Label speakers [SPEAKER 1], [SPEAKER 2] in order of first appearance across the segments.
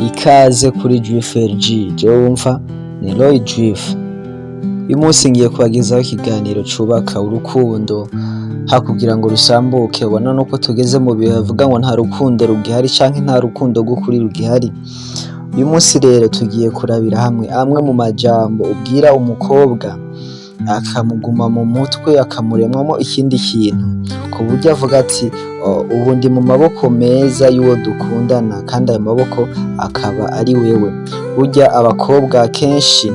[SPEAKER 1] Ikaze kuri Juif LG, jewe wumva ni Roy Juif. Uyu munsi ngiye kubagezaho ikiganiro cubaka urukundo ha kugira ngo rusambuke. Ubona nuko tugeze mu bihe bavuga ngo nta rukundo rugihari canke nta rukundo rw'ukuri rugihari. Uyu munsi rero tugiye kurabira hamwe amwe mu majambo ubwira umukobwa akamuguma mu mutwe, akamuremwamo ikindi kintu, ku buryo avuga ati: "Ubu ndi mu maboko meza y'uwo dukundana, kandi ayo maboko akaba ari wewe." Burya abakobwa kenshi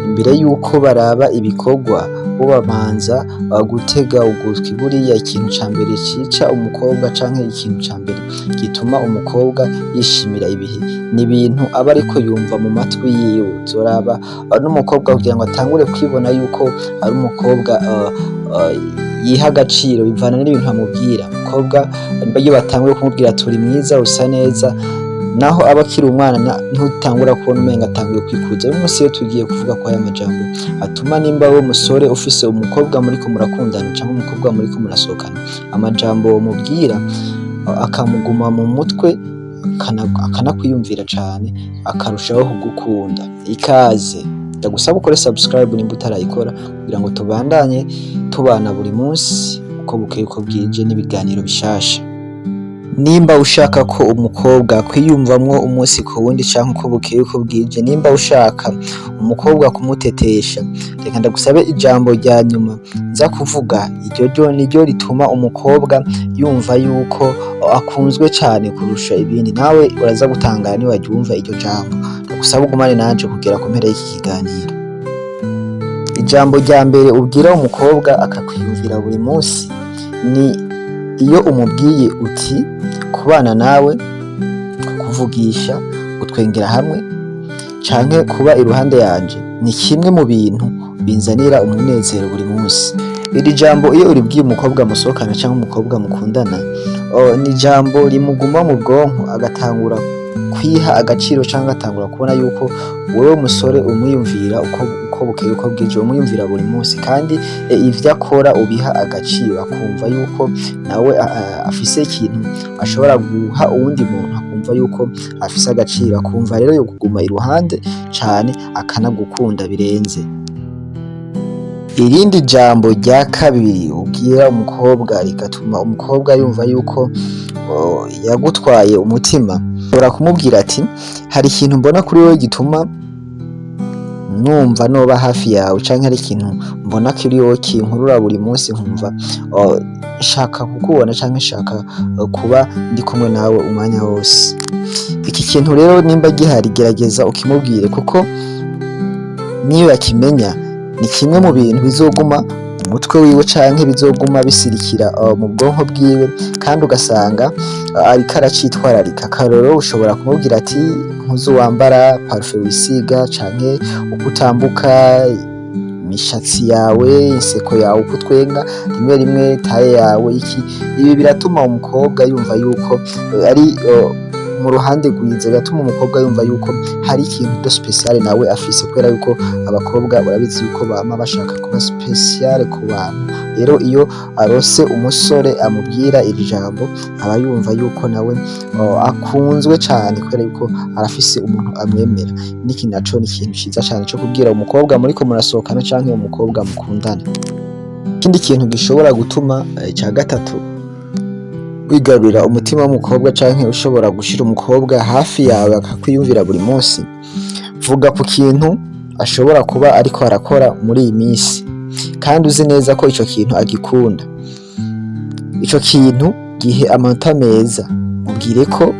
[SPEAKER 1] imbere yuko baraba ibikorwa, bo babanza gutega ugutwi. Buriya ikintu ca mbere cica umukobwa, canke ikintu ca mbere gituma umukobwa yishimira ibihe, ni ibintu aba ariko yumva mu matwi yiwe. Uzoraba n'umukobwa kugira ngo atangure kwibona yuko ari umukobwa yiha agaciro, bivana n'ibintu amubwira. Umukobwa iyo batanguye kumubwira ati: "Uri mwiza, usa neza", naho aba akiri umwana, niho utangura kubona umenga atanguye kwikuza. Uyu munsi rero tugiye kuvuga ko aya majambo atuma, nimba wowe musore ufise umukobwa muriko murakundana canke umukobwa muriko murasohokana, amajambo womubwira akamuguma mu mutwe, akanakwiyumvira cane, akarushaho kugukunda. Ikaze, ndagusaba ukore subscribe nimba utarayikora, kugira ngo tubandanye tubana buri munsi uko bukeye uko bwije n'ibiganiro bishasha. Nimba ushaka ko umukobwa kwiyumvamwo umunsi ku wundi canke uko bukeye uko bwije, nimba ushaka umukobwa kumutetesha, reka ndagusabe ijambo rya nyuma nza kuvuga. Iryo ryo niryo rituma umukobwa yumva yuko akunzwe cane kurusha ibindi. Nawe uraza gutangara niwaryumva iryo jambo. Ndagusaba ugumane nanje kugera ku mpera y'iki kiganiro. Ijambo rya mbere ubwira umukobwa akakwiyumvira buri munsi ni iyo umubwiye uti: "Kubana nawe, kukuvugisha, gutwengera hamwe canke kuba iruhande yanje ni kimwe mu bintu binzanira umunezero buri munsi." Iri jambo iyo uribwiye umukobwa musohokana canke umukobwa mukundana, ni ijambo rimuguma mu bwonko, agatangura kwiha agaciro canke agatangura kubona yuko wewe musore umwiyumvira uko bukeye uko bwije, umwiyumvira buri munsi, kandi ivyo akora ubiha agaciro, akumva yuko nawe afise ikintu ashobora guha uwundi muntu, akumva yuko afise agaciro, akumva rero yokuguma iruhande cane, akanagukunda birenze. Irindi jambo rya kabiri ubwira umukobwa rigatuma umukobwa yumva yuko yagutwaye umutima, ushobora kumubwira ati: "Hari ikintu mbona kuri wewe gituma numva noba hafi yawe, canke hari ikintu mbona kuri wowe kinkurura buri munsi, nkumva nshaka kukubona canke nshaka kuba ndi kumwe nawe umwanya wose." Iki kintu rero nimba gihari, gerageza ukimubwire, kuko niyo yakimenya ni kimwe mu bintu bizoguma mu mutwe wiwe canke bizoguma bisirikira mu bwonko bwiwe, kandi ugasanga ariko aracitwararika. Akarorero, ushobora kumubwira ati: "Impuzu wambara, parufe wisiga, canke uko utambuka, imishatsi yawe, inseko yawe, uko utwenga rimwe rimwe, taille yawe, iki." Ibi biratuma umukobwa yumva yuko ari mu ruhande rwiza, biratuma umukobwa yumva yuko hari ikintu de spécial nawe afise, kubera yuko abakobwa urabizi yuko bama bashaka kuba spécial ku bantu. Rero iyo aronse umusore amubwira iri jambo, aba yumva yuko nawe akunzwe cane, kubera yuko arafise umuntu amwemera. N'iki naco ni ikintu ciza cane co kubwira umukobwa muriko murasohokana canke umukobwa mukundana. Ikindi kintu gishobora gutuma ca gatatu wigarurira umutima w'umukobwa, canke ushobora gushira umukobwa hafi yawe akakwiyumvira buri munsi, vuga ku kintu ashobora kuba ariko arakora muri iyi minsi, kandi uzi neza ko ico kintu agikunda. Ico kintu gihe amanota meza, mubwire ko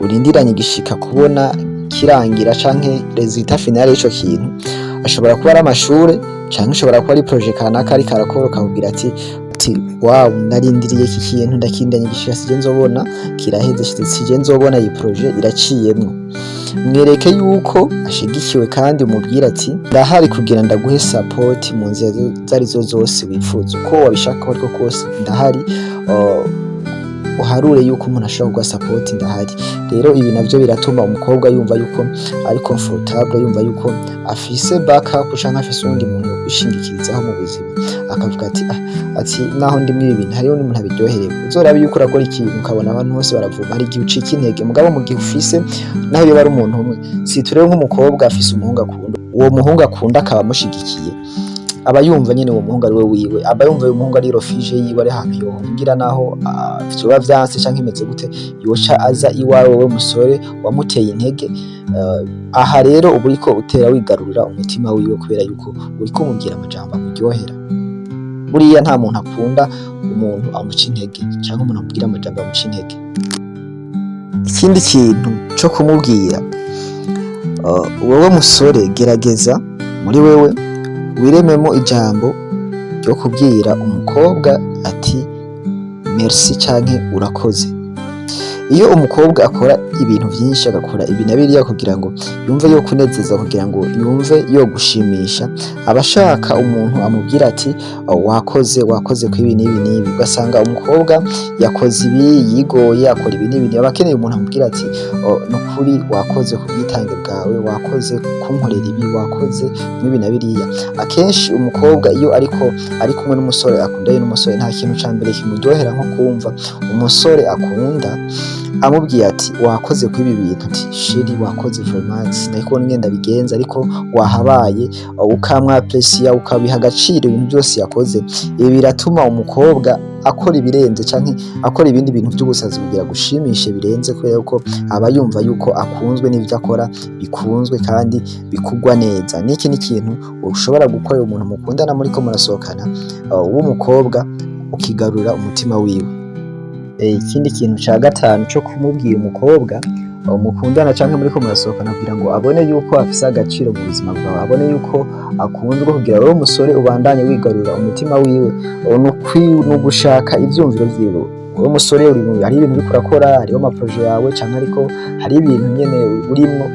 [SPEAKER 1] urindiranye igishika kubona kirangira canke résultat final y'ico kintu. Ashobora kuba ari amashure, canke ishobora kuba ari projet kanaka ariko arakora, ukamubwira ati: "Wow, narindiriye iki kintu, ndakindanye igishika, sije nzobona kiraheze, sije nzobona iyi projet iraciyemwo." Mwereke yuko ashigikiwe, kandi umubwire ati: "Ndahari kugira ndaguhe support mu nzira zarizo zose wifuza, uko wabishaka ariko kose ndahari, uharure yuko umuntu ashobora kuguha support, ndahari." Rero ibi navyo biratuma umukobwa yumva yuko ari comfortable, yumva yuko afise backup canke afise uwundi muntu. kwishingikirizaho mu buzima, akavuga ati: "Ah," ati: "naho ndi muri ibi bintu, hariho n'umuntu abiryoherewe." Uzorabe yuko urakora ikintu ukabona abantu bose baravuma, hari igihe ucika intege. Mugabo mu gihe ufise, naho yoba ari umuntu umwe, si turebe nk'umukobwa afise umuhungu akunda, uwo muhungu akunda akaba amushigikiye, aba yumva nyene uwo muhungu ari we wiwe, aba yumva uwo muhungu ari refuge yiwe, ari ahantu yohungira naho vyoba vyanse canke imeze gute, yoca aza iwawe, wowe musore wamuteye intege. Aha rero uba uriko utera wigarurira umutima wiwe, kubera yuko uriko umubwira amajambo amuryohera. Buriya nta muntu akunda umuntu amuca intege canke umuntu amubwira amajambo amuca intege. Ikindi kintu co kumubwira, wowe musore, gerageza muri wewe wirememo ijambo ryo kubwira umukobwa ati: "Merci" canke "urakoze". Iyo umukobwa akora ibintu vyinshi, agakora ibi na biriya kugira ngo yumve yo kunezeza, kugira ngo yumve yo gushimisha, aba ashaka umuntu amubwira ati: "Oh, wakoze, wakoze ku ibi n'ibi n'ibi." Ugasanga umukobwa yakoze ibi, yigoye, akora ibi n'ibi, aba akeneye umuntu amubwira ati: "Oh, nukuri wakoze ku bwitange bwawe, wakoze kunkorera ibi, wakoze n'ibi na biriya." Akenshi umukobwa iyo ariko ari kumwe n'umusore akundanye n'umusore, nta kintu ca mbere kimuryohera nko kumva umusore akunda amubwiye ati: "Wakoze kuri ibi bintu," ati: "Chéri, wakoze vraiment, sinari kubona ingene ndabigenza, ariko wahabaye." Ukamwapresiya, ukabiha agaciro ibintu byose yakoze. Ibi biratuma umukobwa akora ibirenze canke akora ibindi bintu vy'ubusazi kugira gushimishe birenze, kubera ko aba yumva yuko akunzwe n'ivyo akora bikunzwe kandi bikugwa neza. Niki ni ikintu ushobora gukorera umuntu mukundana, muriko murasohokana, w'umukobwa, ukigarurira umutima wiwe. Ikindi kintu ca gatanu co kumubwira umukobwa mukundana canke muriko murasohokana, kugira ngo abone yuko afise agaciro mu buzima bwawe, abone yuko akunzwe, kugira wowe musore ubandanye wigarurira umutima wiwe, ni ugushaka ivyumviro vyiwe. Wowe musore uri hari ibintu uriko urakora, hariho ama projets yawe, canke ariko hari ibintu nyene urimwo,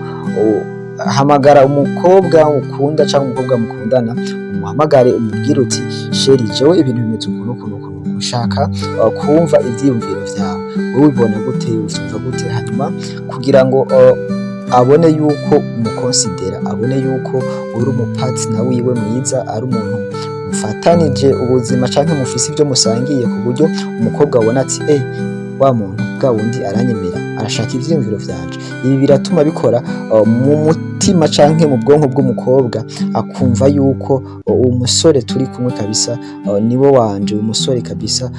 [SPEAKER 1] hamagara umukobwa ukunda canke umukobwa mukundana, umuhamagare, umubwire uti: "Chéri, jewe ibintu bimeze uku n'uku n'uku n'uku, nshaka kumva ivyiyumviro vyawe, wowe ubibona gute, uvyumva gute?" Hanyuma kugira ngo abone yuko umukonsidera, abone yuko uri umu partner wiwe mwiza, ari umuntu mufatanije ubuzima canke mufise ivyo musangiye, ku buryo umukobwa abona ati: "Eh, wa muntu bwa wundi aranyemera, arashaka ivyiyumviro vyanje." Ibi biratuma bikora mu mutima canke mu bwonko bw'umukobwa, akumva yuko uwo musore turi kumwe kabisa niwe wanje, uyu musore kabisa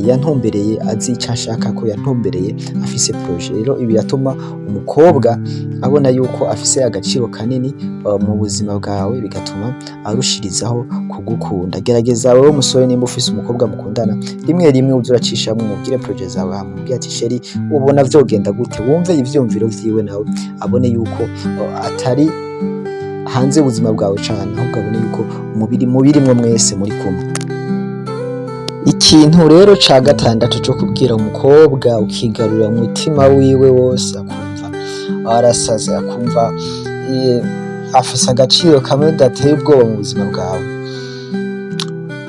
[SPEAKER 1] yantumbereye azi ico anshaka, ko yantumbereye afise projet. Rero ibi biratuma umukobwa abona yuko afise agaciro kanini mu buzima bwawe, bigatuma arushirizaho kugukunda. Gerageza wewe musore, nimba ufise umukobwa mukundana, rimwe rimwe uze uracishamwo umubwire projet zawe, hama umubwire ati: "Chéri, ubona vyogenda gute?" Wumve ivyiyumviro vyiwe, nawe abone yuko atari hanze y'ubuzima bwawe cane, ahubwo abone yuko mubiri mubirimwo mwese muri kumwe. Ikintu rero ca gatandatu co kubwira umukobwa ukigarurira umutima wiwe wose, akumva arasaze, akumva afise agaciro kamwe gateye ubwoba mu buzima bwawe,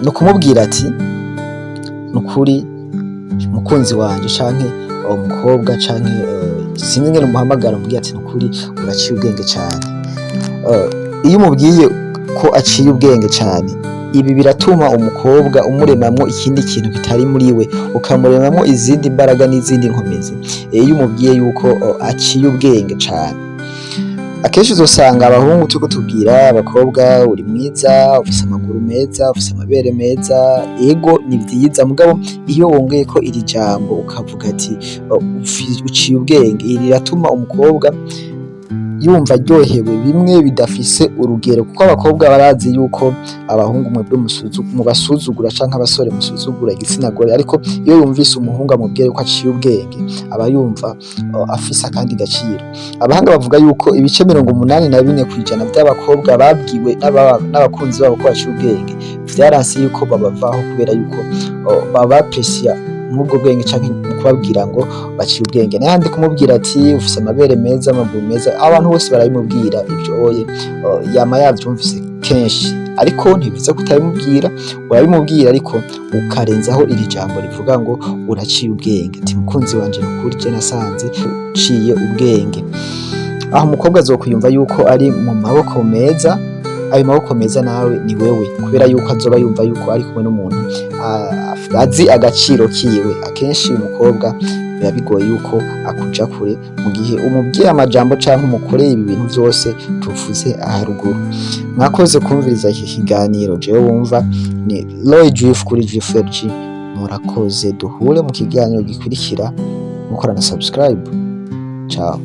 [SPEAKER 1] ni ukumubwira ati: "Nukuri mukunzi wanje," canke umukobwa, canke sinzi ingene umuhamagara, umubwira ati: "Nukuri uraciye ubwenge cane." Iyo umubwiye ko aciye ubwenge cane, ibi biratuma umukobwa umuremamwo ikindi kintu kitari muri we, ukamuremamwo izindi mbaraga n'izindi nkomezi. Iyo umubwiye yuko aciye ubwenge cane, akenshi uzosanga abahungu turiko tubwira abakobwa: "Uri mwiza, ufise amaguru meza, ufise amabere meza." Ego, ni vyiza, mugabo iyo wongeyeko iri jambo ukavuga ati: "Uciye ubwenge," iri riratuma umukobwa yumva aryohewe bimwe bidafise urugero, kuko abakobwa barazi yuko abahungu mwebwe mubasuzugura, canke abasore musuzugura igitsina gore. Ariko iyo yumvise umuhungu amubwiye yuko aciye ubwenge, aba yumva afise akandi gaciro. Abahanga bavuga yuko ibice 84% vy'abakobwa babwiwe n'abakunzi babo ko baciye ubwenge, vyaranse yuko babavaho, kubera yuko babapresiya mw'ubwo bwenge canke mu kubabwira ngo baciye ubwenge. N'ahandi kumubwira ati: "Ufise amabere meza, amaguru meza," abantu bose barabimubwira ivyo, oye yama yavyumvise kenshi. Ariko ntibivuze ko utabimubwira, urabimubwira, ariko ukarenzaho iri jambo rivuga ngo uraciye ubwenge, ati: "Mukunzi wanje, nukuri je nasanze uciye ubwenge." Aho umukobwa azokwiyumva yuko ari mu maboko meza. Ayo maboko meza nawe ni wewe, kubera yuko azoba yumva yuko ari kumwe n'umuntu azi agaciro kiwe. Akenshi umukobwa biba bigoye yuko akuja kure mu gihe umubwiye amajambo canke umukoreye ibi bintu vyose tuvuze haruguru. Mwakoze kumviriza iki kiganiro. Jewe wumva ni Roy Drift kuri Drift G. Murakoze, duhure mu kiganiro gikurikira. Mukora na subscribe. Ciao.